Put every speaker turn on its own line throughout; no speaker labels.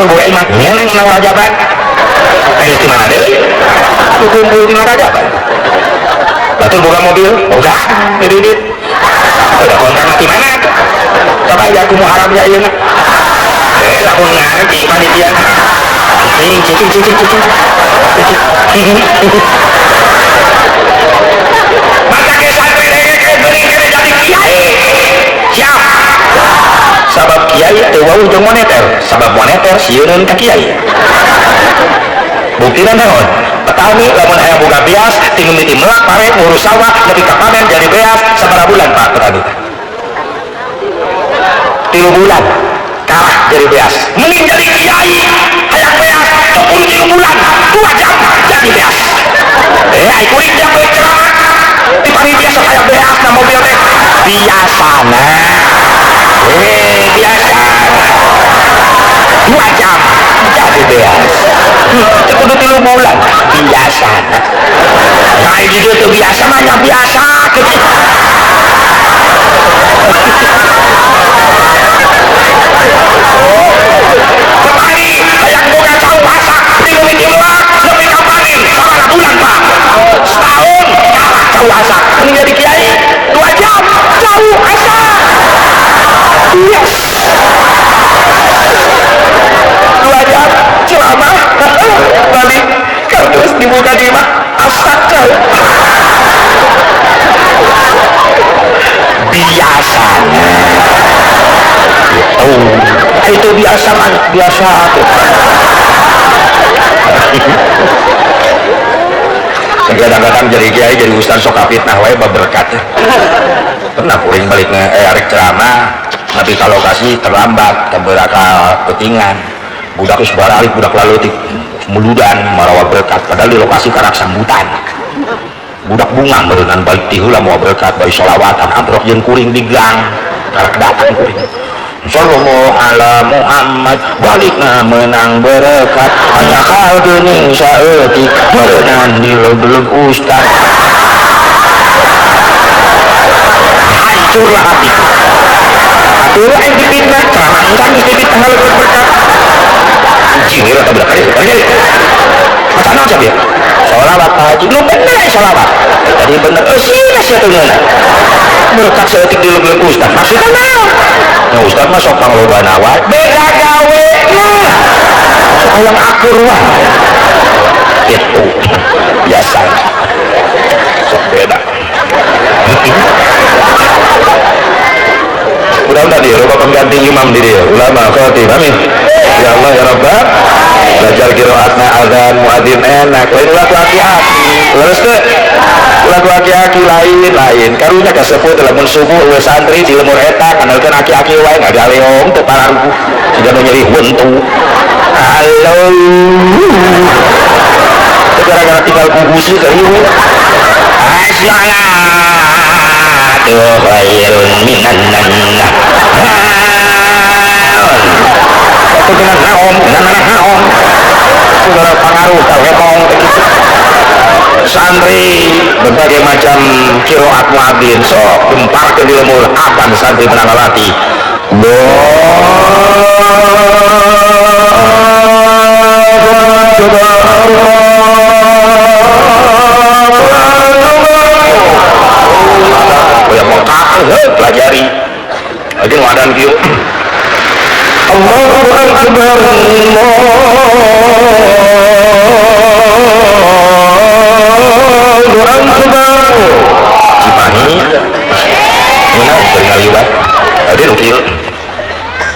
Batur boga imah nyeneng nang rajaban. Geus di mana deui? Kumpul di rajaban. Batur boga mobil, boga didit. Udah kontrak di mana? Coba ya aku muharam ya ieu. Lamun ngaji panitia. Cicing cicing cicing. Maka ke santri denge geuning kene jadi kiai. Siap. Sabab kiai teu wawuh jeung moneter, sabab moneter sieuneun ka kiai. Buktina naon? Petani lamun hayang boga beas, ti mimiti melak pare ngurus sawah nepi ka panen jadi beas sabaraha bulan Pak petani teh? 3 bulan kalah jadi beas. Mending jadi kiai hayang beas 23 bulan 2 jam jadi beas. Ai kuring jam we ceramah di panitia sok hayang beas na mobil teh biasana. Biasa 2 jam jadi beas. Teu kudu 3 bulan biasana. Nah di dieu teu biasa mah nya biasa kitu. Petani hayang boga cau masak di mimiti melak nepi ka panen sabaraha bulan Pak? Setahun kalah cau asak. Mending jadi kiai 2 jam cau asak. Yes. 2 jam ceramah balik kardus dibuka di imah asak cau. Biasanya itu itu biasa man, biasa tuh. Kadang-kadang jadi kiai jadi ustaz sok fitnah wae berkat. Pernah kuring balik arek ceramah tapi kalau lokasi terlambat keberaka ketingan budak geus baralik budak laleutik muludan marawa berkat padahal di lokasi karak sambutan budak bunga meureunnan balik ti heula mawa berkat bari sholawatan amprok jeung kuring di gang karak datang kuring sallallahu ala Muhammad balikna menang berkat hanya kal geuning saeutik meureunnan dilegleg ustaz. Hancurlah hatiku. Atuh aing dipitnah ceramah encan geus dipitnah ngalegleg berkat. Anjing ieu eta budak kali. Maca naon sia? Sholawat Pak Haji, nu bener aya sholawat. Tadi bener eusi sia teu ngeunah. Berkat saeutik dilegleg ustaz. Maksudna naon? Nah ustaz mah sok panglobana wae. Beda gawe mah. Sok hayang akur wae. Itu biasa. Sok beda. Mudah-mudahan dia lupa pengganti imam di dia ulama khatib, amin ya Allah ya Rabbal. Belajar qiraatna azan muadzin enak lain ulah ku aki-aki leres teu ulah ku aki-aki lain karunya kasepuh lamun subuh eueuh santri di lemur eta kanalkeun aki-aki wae ngagaleong teu pararuguh siga nu nyeri huntu halo teu gara-gara tinggal kubusi karieu assalatu khairun minan naum. Itu dengan naom, dengan naom. Saudara pengaruh kalepong begitu. Santri berbagai macam qiraat muadzin sok gemparkeun di lemur apan santri menang lalati. Pelajari lagi ngadan kieu. Allahu akbar Allahu akbar. Cimahi ngeunah keur ngaliwat tadi nu kieu.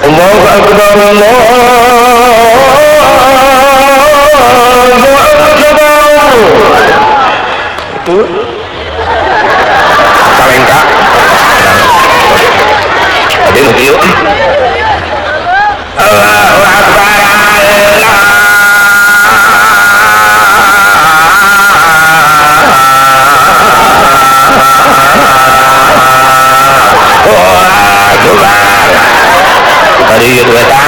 Allahu akbar Allahu akbar. Itu Palengka. Allahu akbar Allahu akbar. Tadi itu eta.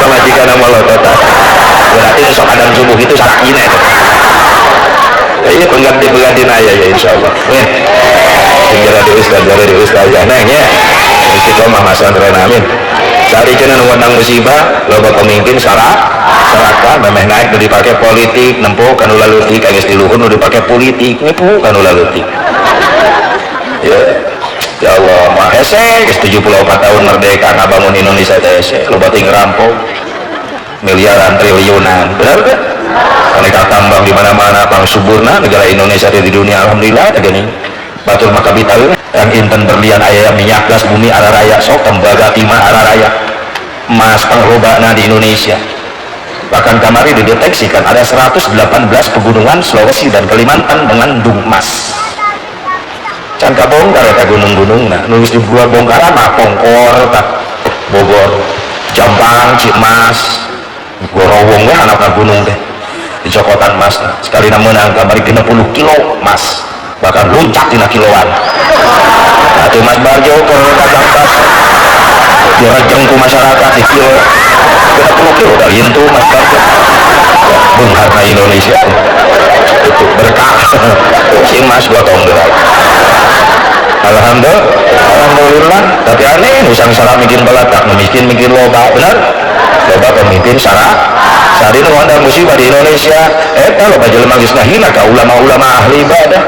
Pamajikan molotot. Berarti sok adang subuh itu salakina eta. Iya pengganti-pengganti aya ya insyaallah. Nih. Segera di ustaz, segera di ustazah neng ya. Istiqomah masantren, amin. Sari cenah nu ngundang musibah, loba pemimpin sarakah, memeh naik nu dipake politik, nempo kanu laleutik, geus di luhur nu dipake politik, nipu kanu laleutik. Ya, ya Allah, mah hese geus 74 tahun merdeka ngabangun Indonesia teh hese, loba teuing rampok miliaran triliunan, benar kan? Aneka tambang di mana-mana, bang suburna negara Indonesia di dunia, alhamdulillah teh geuning. Batur maka bitaweun yang inten berlian aya, minyak gas bumi araraya, sok tembaga timah araraya, emas panglobana di Indonesia. Bahkan kamari dideteksikan ada 118 pegunungan Sulawesi dan Kalimantan mengandung emas. Can kabongkar eta gunung-gunungna, nu geus dibuat bongkaran mah Pongkor tah, Bogor, Jampang, Cimas, Gorowong we anakna gunung teh dicokotan emas. Sekali meunang kamari 60 kilo emas, bahkan loncat tina kiloan. Atuh Mas Barjo keur kagangkas direjeng ku masyarakat di kilo 60 kilo dari itu Mas Barjo. Beungharna Indonesia itu berkah si emas gotong gerak. Alhamdulillah, alhamdulillah. Tapi aneh, nu sangsara mikir balatak, nu miskin mikir loba, benar? Loba pemimpin sarah sari nu ada musibah di Indonesia eta loba jelema geus ngahina ka ulama-ulama ahli ibadah.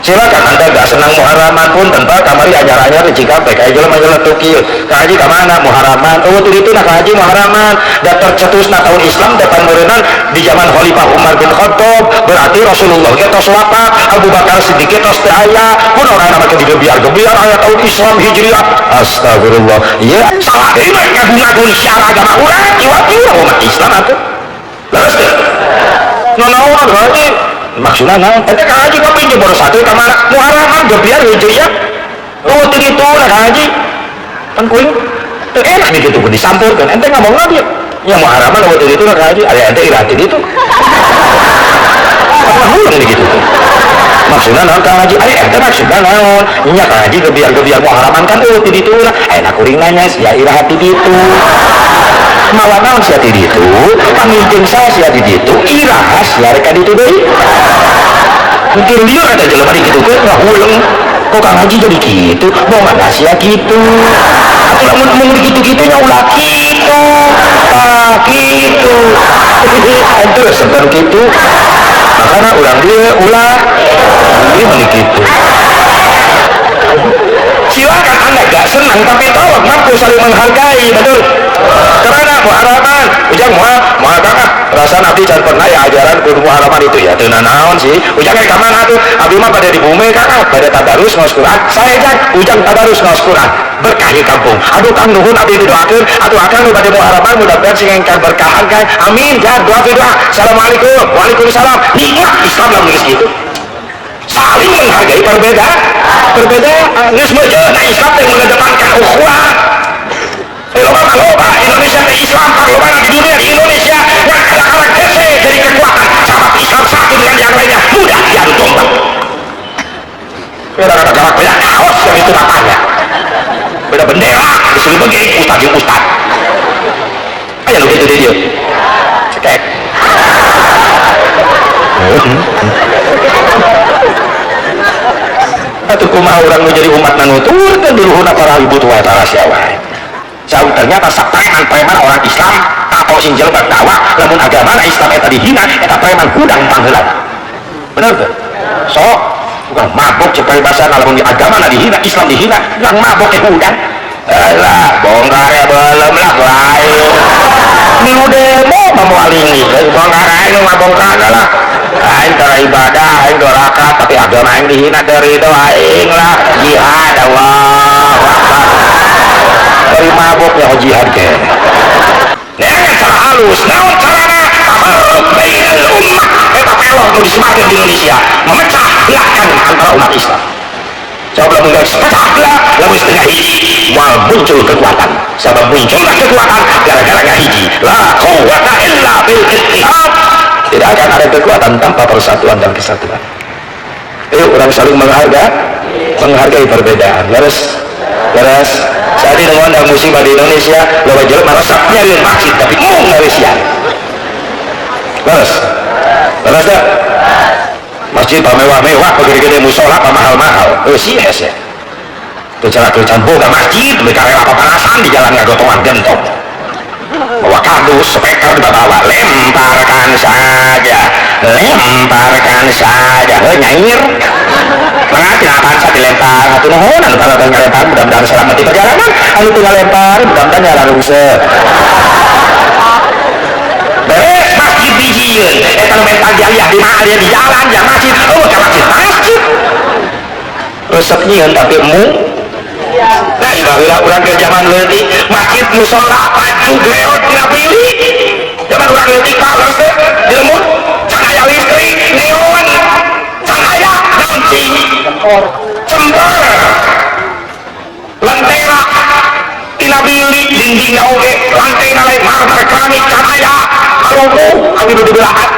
Silakan Anda gak senang muharaman pun tanpa kamari anyar-anyar di Cikampek kayak jelema nyeletuk ieu. Ka haji ka mana muharaman? Oh, itu nah ka haji muharaman. Daftar cetusna tahun Islam datang meureunan di zaman Khalifah Umar bin Khattab, berarti Rasulullah ge tos wafat, Abu Bakar Siddiq tos teu aya, pun orang nama ke digebiar-gebiar aya tahun Islam Hijriah. Astagfirullah. Iya, salah deui ngagung-ngagung syiar agama urang, iwat urang umat Islam atuh. Leres teu? Nanaon berarti maksudna naon? Ente ka haji kaping baru satu ka mana? Muharaman gebiar Hijriah. Oh, teu ditu lah ka haji. Kan kuing teu enak nih gitu disampurkeun. Ente ngomong dia. Ya muharaman oh teu ditu lah ka haji. Aya ente iraha teu ditu. Apa huleng nih gitu. Maksudna naon ka haji? Aya ente maksudna naon? Nya ka haji gebiar-gebiar muharaman kan oh teu ditu lah. Enak kuring nanya sia iraha teu ditu. Mawa naon sia ti ditu? Pamimpin saya sia di ditu, iraha sia rek ka ditu deui. Mungkin lieur ada jelema di kitu teh ngahuleng. Kok Kang Haji jadi kitu? Mau mana sia kitu? Atuh lamun mun kitu-kitu nya ulah kitu. Tah kitu. Ente resep kitu. Makana urang dieu ulah ieu mah kitu. Silakan Anda gak senang tapi tolong mampu saling menghargai, betul? Karena muharaman, ujang moal moal banget. Perasaan abdi can pernah ya ajaran kudu muharaman itu ya. Teu naon sih? Ujang ka mana tuh? Abdi mah pada di bumi kan pada tadarus ngaos Quran. Saya jang ujang tadarus ngaos Quran. Berkah di kampung. Aduh Kang nuhun abdi didoakeun, atuh akang nu bade muharaman mudah-mudahan sing engkang berkahan Kang. Amin, jang doa doa. Assalamualaikum. Waalaikumsalam. Nikmat Islam lamun geus kitu. Saling menghargai perbedaan. Perbedaan geus meujeun Islam teh mengedepankan ukhuwah. Loba loba Indonesia teh Islam loba di dunia di Indonesia ngan anak-anak hese jadi kekuatan sahabat Islam satu dengan yang lainnya mudah diadu domba. Beda kata beda kaos yang itu bapaknya, beda bendera disuruh begini ustad jeung ustad aya nu kitu di dieu cekek. Atuh kumaha urang nu jadi umat nuturkeun di luhurna para ibu tua para sia wae. Jauh ternyata sapreman-preman orang Islam atau sing jelema dakwah lamun agama Islam eta dihina eta preman hudang pangheulana. Bener teu? Sok bukan mabok cek paribasa lamun agama dihina Islam dihina yang mabok teh hudang. Alah bongkar ya belum lah lain. Milu demo mah moal ini bongkar aing mah bongkar lah. Aing tara ibadah aing doraka tapi agama aing dihina dari itu aing lah jihad Allahu Akbar. Dari mabok ya jihad ke. Nah, cara halus, naon carana tafarruq bainal ummah eta pelor nu disemakeun di Indonesia, memecah belahkan antara umat Islam. Coba lamun geus pecah belah, lamun setengah hiji moal muncul kekuatan. Sabab muncullah kekuatan gara-gara ngahiji. La quwwata illa bil ittihad. Tidak akan ada kekuatan tanpa persatuan dan kesatuan. Ayo orang saling menghargai perbedaan. Leres, leres. Saat ini mengundang musibah di Indonesia, loba jelema resep nyariin masjid tapi mung ngawesian. Leres, leres dah. Masjid mewah-mewah, gede-gede musola mahal-mahal. Sih hese. Kecara-kecan boga masjid mereka rela papanasan di jalan ngagotongan gentong bawa kardus speaker dibawa lemparkan saja nyair mengati apaan saat dilempar satu nuhun anu kalau ngalempar mudah-mudahan selamat di perjalanan anu teu ngalempar mudah-mudahan nyala rungse beres masjid dijieun eta nu mental jaliah di mana di jalan ya masjid oh ka masjid masjid resep nyieun tapi embung. Nah, baheula urang ke zaman leutik masjid musala pacu geot tina bilik. Zaman urang leutik palas teh di lembur can aya listrik neon can aya naon cing cemper lentera tina bilik dindingna oge lantainya lain marmer keramik can aya haruku kami nu dibelahan.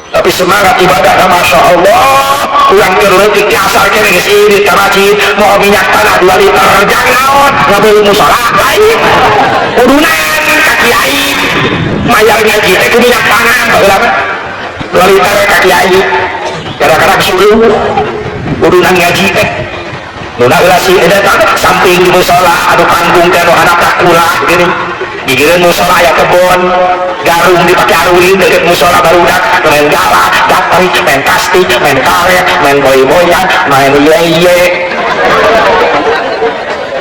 Tapi semangat ibadahna Masya Allah urang keur leutik dasar kene geus irit ka masjid mau minyak tanah 2 liter jang naon ngabeuli musala lain udunan ka kiai mayar ngaji teh ku minyak tanah baheula mah 2 liter ka kiai kadang-kadang suruh udunan ngaji teh nu heula si eta samping di musala anu panggung teh anu handapna kula geuning gigireun musala aya kebon garung dipake aruin deket musola barudak main gala, gapri, main kasti, main karet, main boy-boyan, main ye-ye.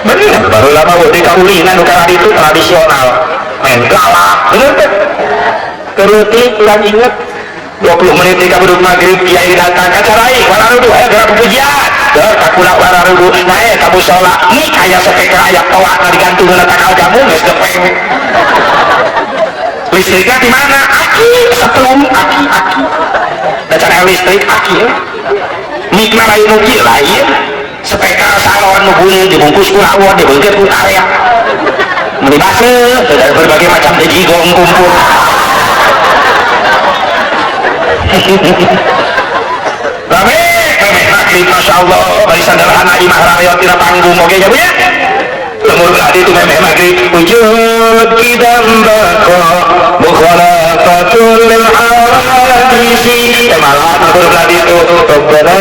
Bener, baru lama di kaulinan nu itu tradisional main gala, bener teh. Keruti kurang inget 20 menit di kabudut maghrib kiai datang kacarai wararudu aya gerak pujian deur kakula wararudu nae ka musola mik aya speaker aya toa na digantung na takal jamu geus gepeng. Listriknya di mana? Aki setrum aki aki. Da can listrik aki. Mikna lain nu kieu lain. Speaker salon nu bunyi dibungkus ku rawon dibeungkeut ku karet. Meuni baseuh dari berbagai macam dejigong kumpul. Rame rame maghrib Masya Allah bari sederhana imah rakyat tina panggung oge nya bu nya. Lemur berarti itu memeh maghrib wujud kidam bako mukhalafatul lil hawadisi malah lemur berarti itu Rabbana